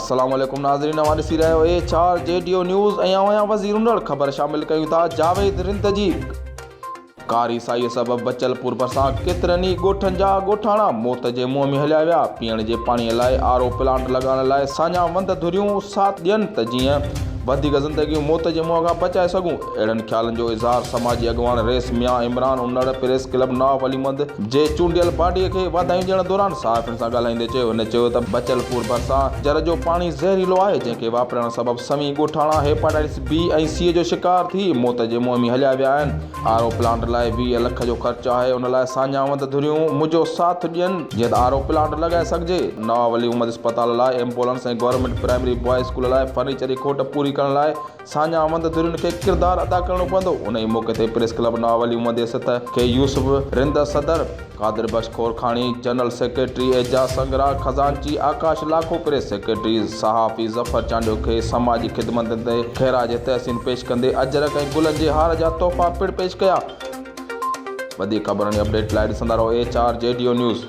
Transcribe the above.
السلام عليڪم ناظرين اوهان ڏسي رهيا آهيو H R G D O news ۽ آئون آهيان وزير انڙ خبر شامل ڪيون ٿا جاويد رند جي ڪاري سائي سبب بچل پور ڀرسان ڪيترن ئي ڳوٺن جا ڳوٺاڻا موت جي منهن ۾ هليا ويا پيئڻ جي پاڻي لاء آر او پلانٽ لڳائڻ لاء ساڃاهه وند ڌريون ساٿ ڏين ته جيئن وڌيڪ زندگيون موت جي منهن کان بچائي سگهون اهڙن خيالن جو اظهار سماجي اڳواڻ رئيس ميان عمران انڙ پريس ڪلب نواب علي محمد جي چونڊيل باڊي کي واڌايون ڏيڻ دوران صحافين سان ڳالهائيندي چيو. هن چيو ته بچل پور ڀرسان جر جو پاڻي زهريلو آهي جنهن کي واپرائڻ سبب سوين ڳوٺاڻا هيپاٽائٽس بي ۽ سي جو شڪار ٿي موت جي منهن ۾ هليا ويا آهن. آر او پلانٽ لاء 20 لک جو خرچ آهي ان لاء ساڃاهوند ڌريون منهنجو ساٿ ڏين جيئن ته آر او پلانٽ لڳائي سگهجي. نواب ولي محمد اسپتال لاء ambulance ۽ government primary boy school لاء فرنيچر جي کوٽ پوري ڪرڻ لاء ساڃاهوند ڌرين کي ڪردار ادا ڪرڻو پوندو. انهي موقعي تي پريس ڪلب نواب علي محمد جي سٿ کي يوسف رند صدر، قادر بخش کورکاڻي، جنرل سيڪريٽري اعجاز سنگرا، خزانچي آڪاش لاکو، پريس سيڪريٽري صحافي ظفر چانڊيو کي سماجي خدمتن تي خراج تحسين پيش ڪندي اجرڪ ۽ گلن جي هار جا تحفا پڻ پيش ڪيا. وڌيڪ خبرن ۽ اپڊيٽ لاء ڏسندا رهو H R G D O news.